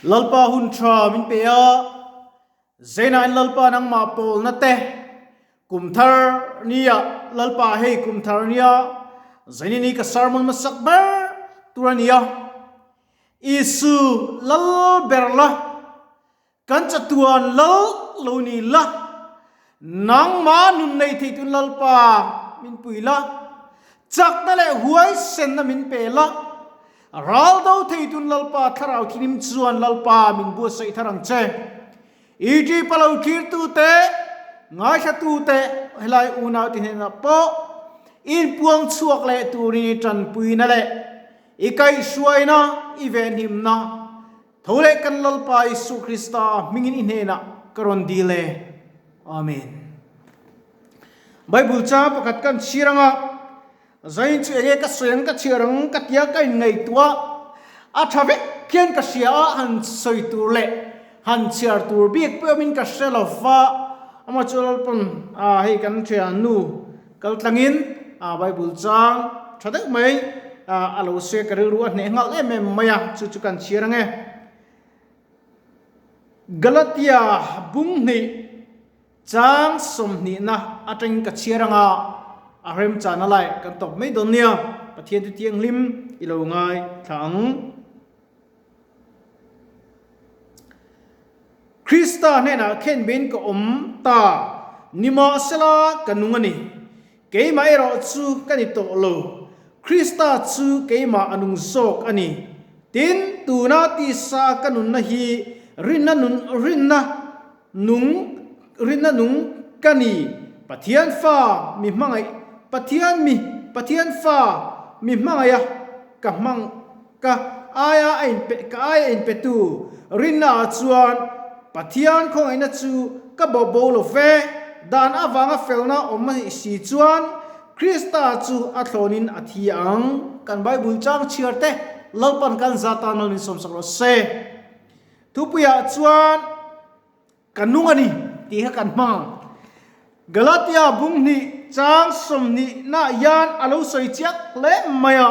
Lalpa hun tha min pe a, Zeinain Lalpa nangmah pawlna te, kum thar nia Lalpa hei kum thar nia Zainini ka sermon hmasak ber tur a ni a, Isu lal ber la, kan chatuan lal lo ni la, nangmah nun nei thei tun Lalpa min pui la, chakna leh huaisenna min pe la, ral do thei tun Lalpa thlarau thilim chuan Lalpa min buatsaih thar ang che. Egypt a lo thlirtute, ngaithlatute helai unaute hnenah pawh inpuang chhuak leh turin i tanpuina leh i kaihhruaina i venhimna Tho leh kan Lalpa Isu Krista hmingin i hnenah ka rawn dil e. Amen. Bible chang pakhat kan chhir anga, Zain chu enge ka sawi ang ka chhiar ang ka tia ka inngaihtuah a tha vek hian ka hria a, han sawi tur leh han chhiar tur bik pawh awmin ka hre lo va, amah chu Lalpawn hei kan thian nu Kal tlangin Bible chang tha deuh mai a lo se ka rilru a hneh nghal em em mai a, chu chu kan chhiar ang e. Galatia bung hnih chang sawmhnihna atangin ka chhiar ang a, a remchana lai kan tawp mai dawn nia, Pathian chu thianghlim i lo ngai thla ang. Krista hnenah khenbein ka awm ta, nimahsela ka nung a ni. Keimah erawh chu ka ni tawh lo, Krista chu keimah a nung zawk a ni. Tin, tuna tisa ka nunna hi rinna nun, rinna nung, rinna nung ka ni. Pathian fa mi hmangaih, Pathian mi, Pathian fa mi hmangaiha ka hmang, Ka aia a inpe, ka aia inpetu rinnaah chuan Pathian khawngaihna chu ka bawh bo lo ve. Dan avanga felna awm a nih si chuan Krista chu a thlawnin a thi ang. Kan Bible chang chhiar te Lalpan kan za tan mal min sawmsak rawh se. Thupuiah chuan ka nung a ni tih kha kan hmang ang. Galatia bung hnih chang sawmhnihnaah hian a lo sawi chiak hle mai a.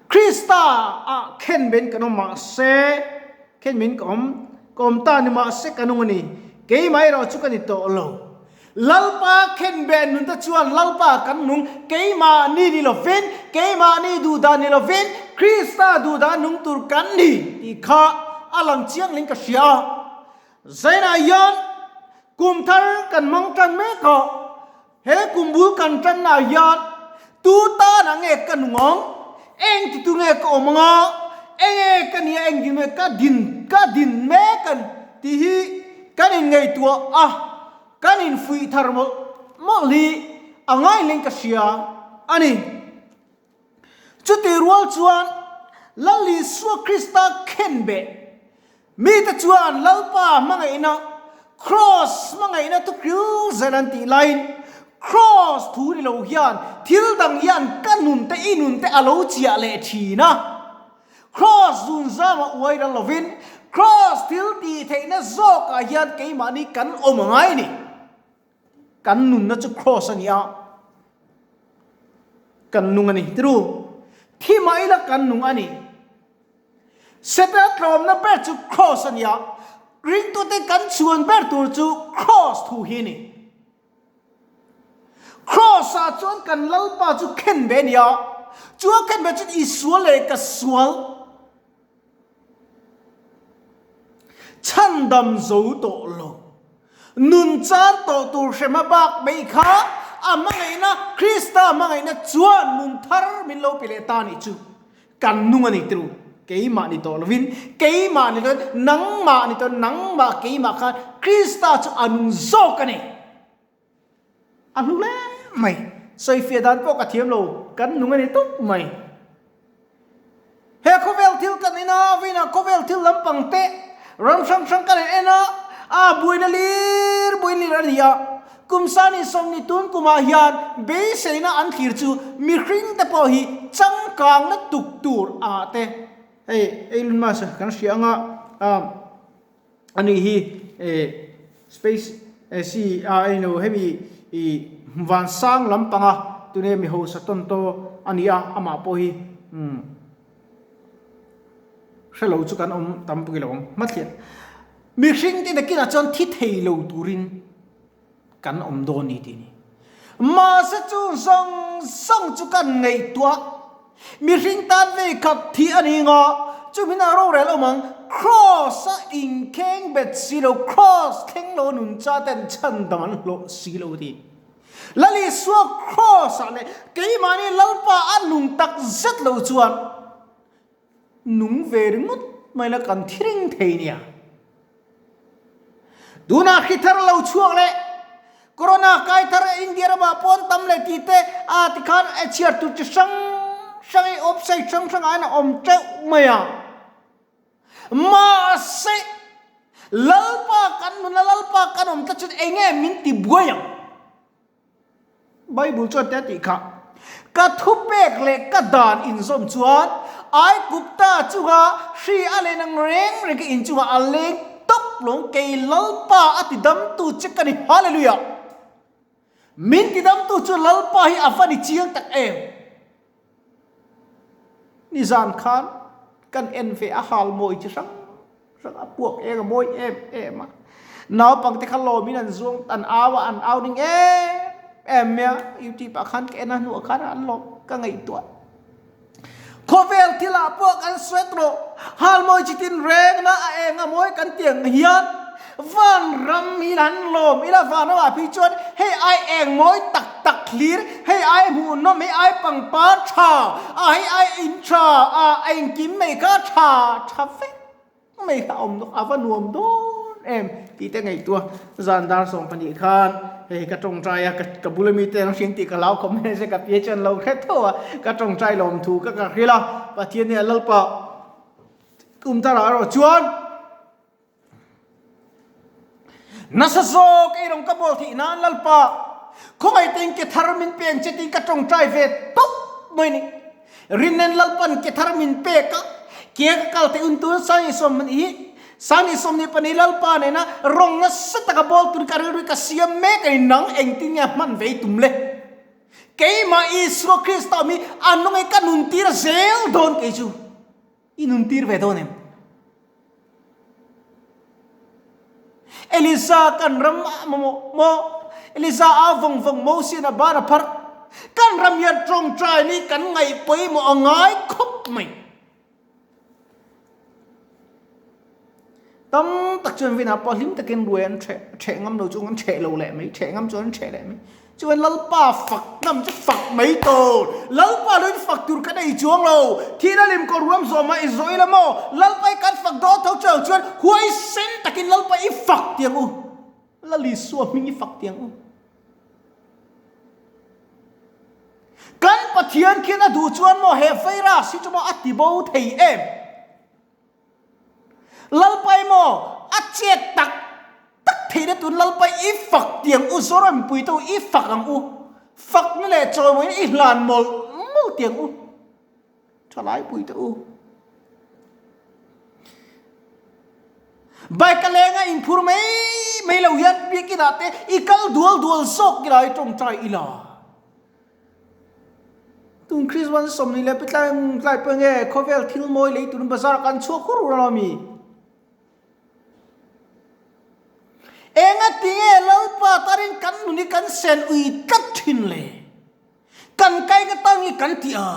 Krista ah khenben kan awm mahse, khenben ka awm, ka awm ta ni mahse ka nung a ni, keimah erawh chu ka ni tawh lo. Lalpa khenben nun te chuan Lalpa kan nung, keimahni ni lovin, keimahni duhdan ni lovin, Krista duhdan nung tur kan ni tih kha a lang chiang ling ka hria a. Zainah hian kum thar kan hmang tan mek a. He kum bul kan tannaah hian tu tanah nge ka nung ang? Eng ti tu nge ka awm ang a? Enge ka nia eng din nge ka din ka din mek an tih hi kan inngaihtuah a, kan infuih thar mawlh mawlh hi a ngaihling ka hria a ni. Chutih rual chuan Lal Isua Krista khenbeh mite chuan Lalpa hmangaihna, Kraws hmangaihna chu kil zel an tih laiin Kraws thu ni lo hian thil dang hian ka nun te i nun te a lo chiah leh thin a. Kraws zun zama uai ral lovin Kraws thil tih theihna zawkah hian keimahni kan awm a ngai a ni. Kan nunna chu Kraws a ni a, kan nung a ni. Tiru, thi mah ila kan nung a ni. Setana tlawmna ber chu Kraws a ni a, ringtute kan chhuan ber tur chu Kraws thu hi a ni. Kraws-ah chuan kan Lalpa chu khen ve a ni a, chu a khen ve chuan i sual leh ka sual Chhandam zo tawh lo. Nun chan tawh tur hrema bak mai kha a hmangaihna, Krista hmangaihna chuan nun thar min lo pe leh ta nih chu kan nung a ni tru. Keimah ni tawh lovin, keimah ni lovin, nangmah ni tawh, nangmah keimah khan Krista chu a nung zawk a ni. A hlu hle mai. Sawifiah dan pawh ka thiam lo, kan nung a ni tawp mai. He khawvel thil kan en a, vawiinah khawvel thil lampang te ram hrang hrang kan en a, a buaina lir buaina lir a ni a. Kum sani sawmni tun kumah hian beiseina an thlir chu mihring te pawh hi changkang na tuk tur ah te hei Elon Musk kan hria anga A nih hi space si a eng hemi ih van sang lampanga tune mi hausa tawn taw a ni a amah pawh hi umm. Hre lo chu kan awm tam pui lo ang. Hmathliah mihring te nakinah chuan thi thei lo turin kan awm dawn ni tih a ni. Mahse chu zawng zawng chu kan ngaihtuah mihring tan vei khat thi a ni nga, chumi hna rorel awm ang, Kraws a inkheng bet si lo, Kraws thleng lo nuncha ten chhandam an hlawh si lo ti. Lal Isua Kraws ah leh keimahni Lalpa a nung tak zet lo chuan nung ve ringawt mai la kan thi reng thei nia. Tunah hri thar lo chhuak leh Corona kai thar India ramah pawn tam leh tih te a tikhan a chhiar tur chi hrang hrang hi website hrang hrangah hian a awm teuh mai a. Mahse Lalpa kan nuna Lalpa kan awm tlat chuan eng nge min ti buai ang? Bible chuan te a tih kha, Ka thupek leh ka dan inzawm chuan Aigupta chunga hri a len ang reng reng ka inchungah a leng tawp lawng kei Lalpa a tidamtu che ka ni. Hallelujah! Min tidamtu chu Lalpa hi a va ni chiang tak em? Nizan khan kan en ve a hal mawi chi hrang hrang a puak eng a mawi em em a. Naupangte kha lawmin an zuang an au a an au ding em em mai a. Youtube ah khan ka en a hnuah khan an lawm ka ngaihtuah. Khawvel thilah pawh kan sawi tawh hal mawi chi tin reng na a eng a mawi kan tih ang hian van ram hi an lawm ila van ramah phei chuan hei ai eng mawi tak tak hlir hei ai hmuhnawm hei ai pangpar tha a hei ai in tha a engkim mai kha tha tha vek mai kha a awm a va nuam dawn em tih te ngaihtuah zan dar 12 khan hei ka tawngtai a ka bula mite an hriang tih ka lau khawp mai se ka pi chuan lo hre tho a ka tawngtai lawm thu ka ka hrilh a Pathian nia Lalpa kum tarah erawh chuan Nasa zawk ei rawng ka bawl theih nan Lalpa, khawngaih tein ke thar min peng che tiin ka tawngtai ve tawp mai ni. Rinnen Lalpan ke thar min pek a, ke ka kal theih hun tun Sani sawm hi Sani 12 Lalpa nena rawng nasa taka bawl tur ka rilru ka siam mek a ni nang engtin nge hman ve i tum le? Keimah Isua Krista mi a nungai ka nuntir zel dawn kei chu. I nuntir ve dawn em? Elisa kan ram ah maw maw Elisa a vawng vawng Mosian a ban a pharh kan ram hian tawngtai ni kan ngaih pawimawh a ngai khawp mai. Tam tak chuan vinah pawh hlim takin ruai an theh theh ngam lo chu an theh lo leh mai theh ngam chuan an theh leh mai. Chuan Lalpa fak ngam chu fak mai tur. Lalpa lo in fak tur kan ei chuang lo. Thihna lim kawr ruam zawh mah i zawh ila maw? Lalpa i kan fak dawn tho chuang chuan huaisen takin Lalpa i fak tiang u. Lal Isua hming i fak tiang u. Kan Pathian khian a duh chuan maw he virus hi chu maw a ti bo thei em? Lalpa i maw a chet tak tak theihna tun Lalpa i fak tiang u Zoram mipui te u i fak ang u fakna leh chawimawiin i hlan mawlh mawlh tiang u thalai pui te u bike a lenga inphur mai mai lo hian biakin ah te i kal dual dual zawk ila i tawngtai ila. Tun Christmas 20 leh pitlai tlai pawh nge khawvel thil mawi lei turin bazar ah kan chhuak hur hur alawm i. Engati nge Lalpa tarin kan nun hi kan sen ui tlat thin le? Kan kai ka tang hi kan ti a.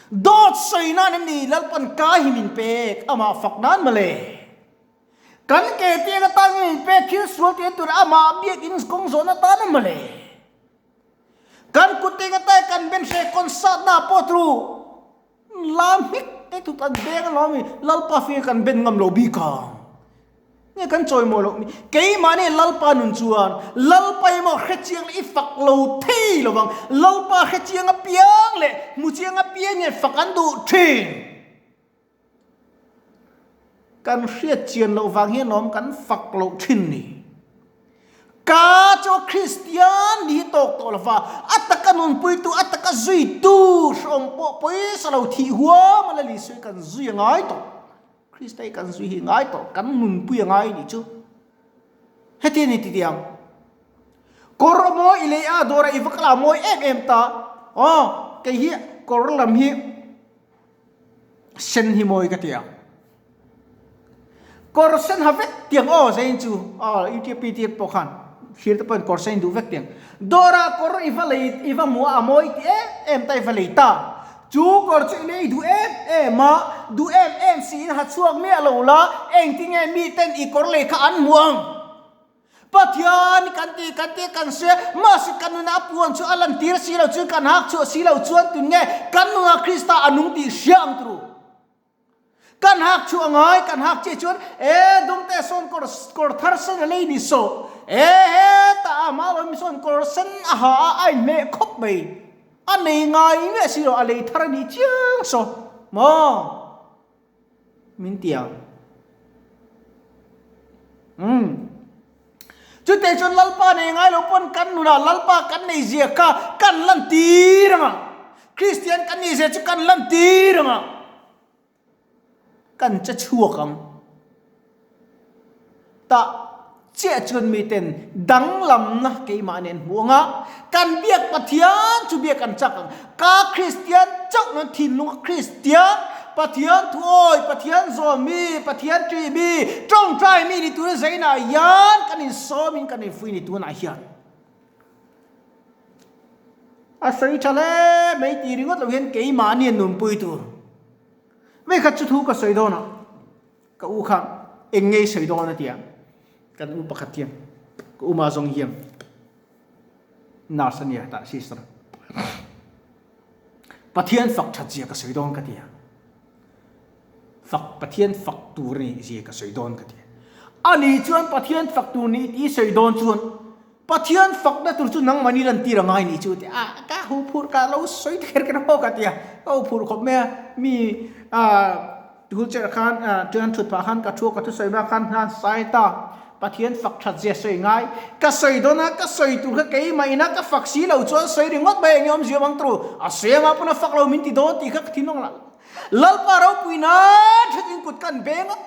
Dawt sawi nan em ni Lalpan ka hi min pek amah fak nan mawle. Kan ke tiang atan min pek thil sual tih tur amah biakin kawng zawhna tan a mawle. Kan kut eng ata kan ben hre concert na pawh tru lam hik te thu kan beng alawm i Lalpa fing kan ben ngam lo bik ang. Nge kan chawimawi loh mi keimahni Lalpa nun chuan Lalpa hi maw hrechiang leh i fak lo thei lo vang. Lalpa hrechiang apiang leh hmuchiang apiang hian fak an duh thin. Kan hriat chian loh vang hian lawm kan fak loh thin ni. Ka chu Kristian ni hi tawk tawh lova, a taka nunpuitu, a taka zuitu hrawng pawh pawisa lo thih huam a la Isua hi kan zui a ngai tawh. Krista hi kan zui hi ngai tawh, kan nunpui a ngai nih chu. Heti a ni ti tiang. Kawr a mawi i lei a, dawr ah i va kal a mawi em em ta. Aw, kei hi kawr lam hi sen hi mawi ka ti ang. Kawr sen ha vek tiang aw zain chu aw UTP te pawh khan thlir te pawhin kawr sen duh vek tiang. Dawrah kawr i va lei i va hmu a a mawi ti em em ta i va lei ta. Chu kawr chu i lei duh em em a, duh em em siin ha chhuak miah lo la, engtinge miten i kawr lei kha an hmu ang? Pathian kan ti kan ti kan hria, mahse kan nunah a puan chu a lantir si lo chuan kan hak chhuah si lo chuan tun nge kan nunah Krista a nung tih hria ang turu. Kan hak chhuah ngai, kan hak chiah chuan e dumte sawn kawr kawr thar sen a lei ni sawh, e hetah a mah sawn kawr sen a ha a a inhmeh khawp mai, a nei ngai nge si lo a lei thar a nih chiang saw maw? Min ti ang. Umm. Chutei chuan Lalpa nei ngai lo pawn kan nunah Lalpa kan nei zia kha kan lan tir ang a. Kristian kan nih zia chu kan lan tir ang a. Kan che chhuak ang. Tah chiah chuan miten danglamna keimah nen hmu ang a, kan biak Pathian chu biak an chak ang. Ka Kristian chauh nan thinlunga Kristian, Pathian thuawi, Pathian zawm mi, Pathian ṭih mi, ṭawngṭai mi ni turin zainah hian kan insawmin kan infui ni tunah hian. A sawi ṭha hle mai tih ringawt lo hian keimahni an nunpui tur. Vekhat chu thu ka sawi dawn a. Ka u kha eng ngei sawi dawn a ti a, kan u pakhat hian ka u mah zawng hian nurse a nia tah sister Pathian fak that zia ka sawi dawn ka ti a, fak Pathian fak tur a nih zia ka sawi dawn ka ti a, ani chuan Pathian fak tur nih tih sawi dawn chuan Pathian fakna tur chu nangmahni lantir a ngai nih chu ti a, ka huphurh ka lo sawi ta kher kher maw ka ti a, ka huphurh khawp mai a, mi ah Wheelchair khan chuan thut phah khan ka thu a, ka thusawi hma khan hnan sai ta, Pathian fak that zia sawi ngai, ka sawi dawn a, ka sawi tur kha keimah ina ka fak si lo chuan sawi ringawt mai eng awmzia awm ang turu, a sawi anga pawn a fak lo min ti dawn tih kha ka thinlung lah Lalpa ropui nan thatin kut kan beng a,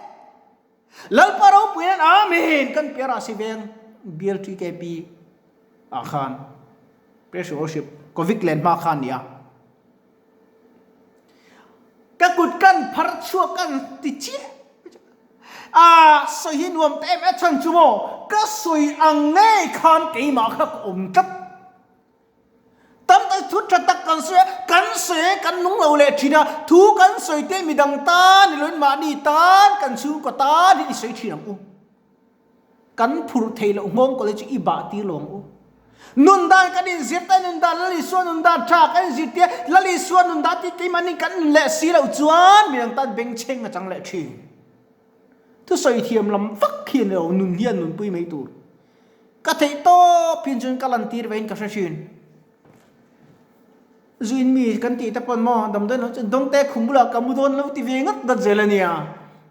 Lalpa ropui nan Amen kan piar ah si veng Bial TKP ah khan Pressure Worship Covid len hma khan nia. Ka kut kan phar chhuak kan ti chiah a sawi hi nuam ta em em chhan chu maw ka sawi ang ngei khan keimah kha ka awm tlat tam tak thu tha tak kan sawi a kan sawi a kan nung lo leh thin a thu kan sawi te midang tan ni loin mahni tan kan chhungkaw tan hi i sawi thin ang u. Kan phurh theih loh nghawng kawlh hi chu i bah tir lo ang u. Nun dan kan inzir ta, nun dan Lal Isua nun dan tha kan inzir tia, Lal Isua nun dan tih keimahni kan nun leh si loh chuan midang tan bengchheng a chang leh thin. Thusawi thiam lam vak hi a ni lo, nun hian nunpui mai tur. Ka theih tawp hin chuan ka lantir vein ka hre thin. Zuin mi kan tih te pawn maw damdawi lo chuan dawngte khum bulah ka mu dawn lo ti ve ngat ngat zel a nia.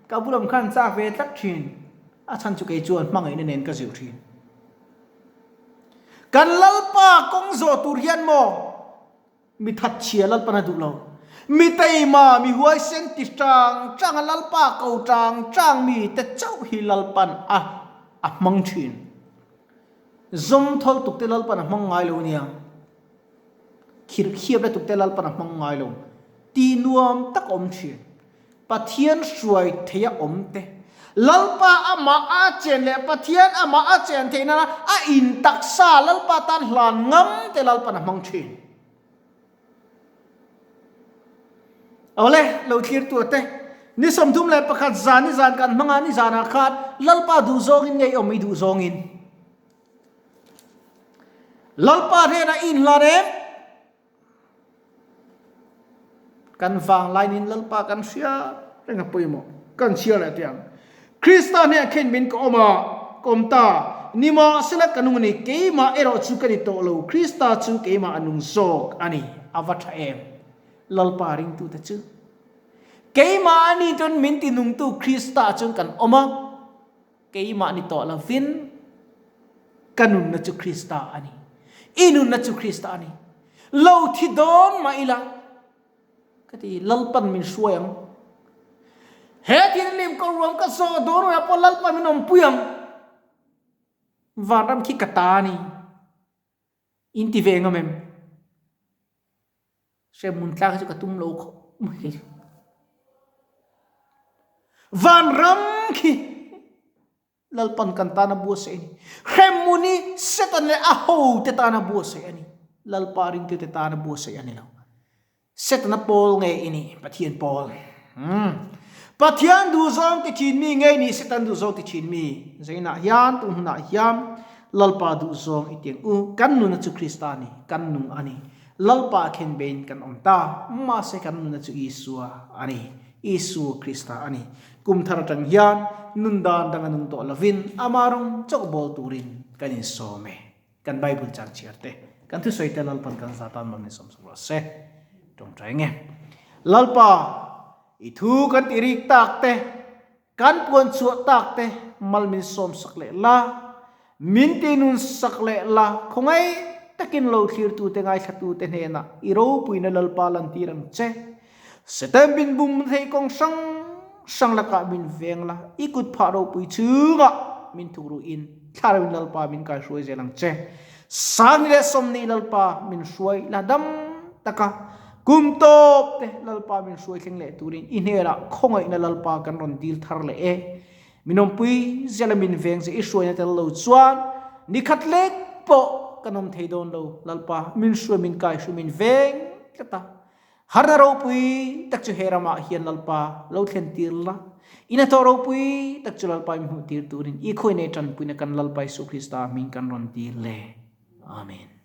Ka bulam khan chak ve tlat thin. A chhan chu kei chuan hmangaihna nen ka zilh thin. Kan Lalpa kawng zawh tur hian maw mi thatchhia Lalpan a duh lo. Mi teima, mi huaisen ti tang tang a Lalpa ko tang tang mi te chauh hi Lalpan a a hmang thin. Zawm thawl tuk te Lalpan a hmang ngai lo a nia. Khirhkhiap lutuk te Lalpan a hmang ngai lo. Tih nuam tak a awm thin. Pathian hruai theih a awm te. Lalpa amah a chen leh Pathian amah a chen theih nana a in taksa Lalpa tan hlan ngam te Lalpan a hmang thin. Awle, lo thlir tur te. Ni 31 zan ni zan kan hmang a, ni zanah khan Lalpa duh zawngin nge i awm i duh zawngin. Lalpa hnenah i inhlan em? Kan vanglainin Lalpa kan hria reng a pawimawh. Kan chhiar leh teh ang. Krista hnenah khen min ka awm a, ka awm ta. Nimahsela ka nung a ni, keimah erawh chu ka ni tawh lo, Krista chu keimah a nung zawk a ni. A va tha em? Lalpa ringtute chu. Keimah a ni chuan min tinungtu Krista chuan kan awm a. Keimah ni tawh lovin ka nunna chu Krista a ni. I nunna chu Krista a ni. Lo thi dawn mah ila, ka ti, Lalpan min hruai ang. He thilhlim ka ruam ka zawh dawn rah pawh Lalpan min awmpui ang. Vanram khi ka ta a ni. In ti ve ngam em? Hremhmun tlak hi chu ka tum lo khawp mai. Vanram khi. Lalpan kan tana buatsaih a ni. Hremhmun hi Satan leh a hote tana buatsaih a ni. Lalpa ringtute tana buatsaih a ni lo. Setana pawl nge i nih? Pathian pawl. Umm. Pathian duhzawng ti thin mi nge i nih? Satan duhzawng ti thin mi. Zainah hian, tun hunah hian Lalpa duhzawng i tiang u. Kan nuna chu Krista a ni. Kan nung a ni. Lalpa khen bein kan awm ta. Mahse kan nuna chu Isua a ni. Isu Krista a ni. Kum thar atang hian nun dan dang a nung tawh lovin ama rawng chauh bawl turin kan insawm e. Kan Bible chang chhiar te, kan thusawi te Lalpan kan za tan mam insawm sak rawh se. Tawngtai nge. Lalpa, i thu kan ti rik tak te, kan puan chhuah tak te mal min sawm sak leh la, min ti nun sak leh la, khawngaih takin lo thlir tu te ngaithla tu te hnenah i ropuina Lalpa lantir ang che. Satan min bum thei kawng hrang hrang lakah min veng la, i kut phah ropui chungah min thuk ruhin thlarauin Lalpa min kaihruai zel ang che. Sangni leh sawmni Lalpa min hruai la dam taka kum tawp te Lalpa min hruai thleng leh turin i hnenah khawngaihna Lalpa kan rawn dil thar leh e. Min awmpui zela min veng che i hruaina tel lo chuan nikhat lek pawh kan awm thei dawn lo Lalpa min hruai min kaihruai min veng tlat a. Harna ropui tak chu he ramah hian Lalpa lo thlen tir la, i hnathawh ropui tak chu Lalpa i hmuh tir turin i khawi nei tanpuina kan Lalpa Isu Krista hming kan rawn dil le. Amen.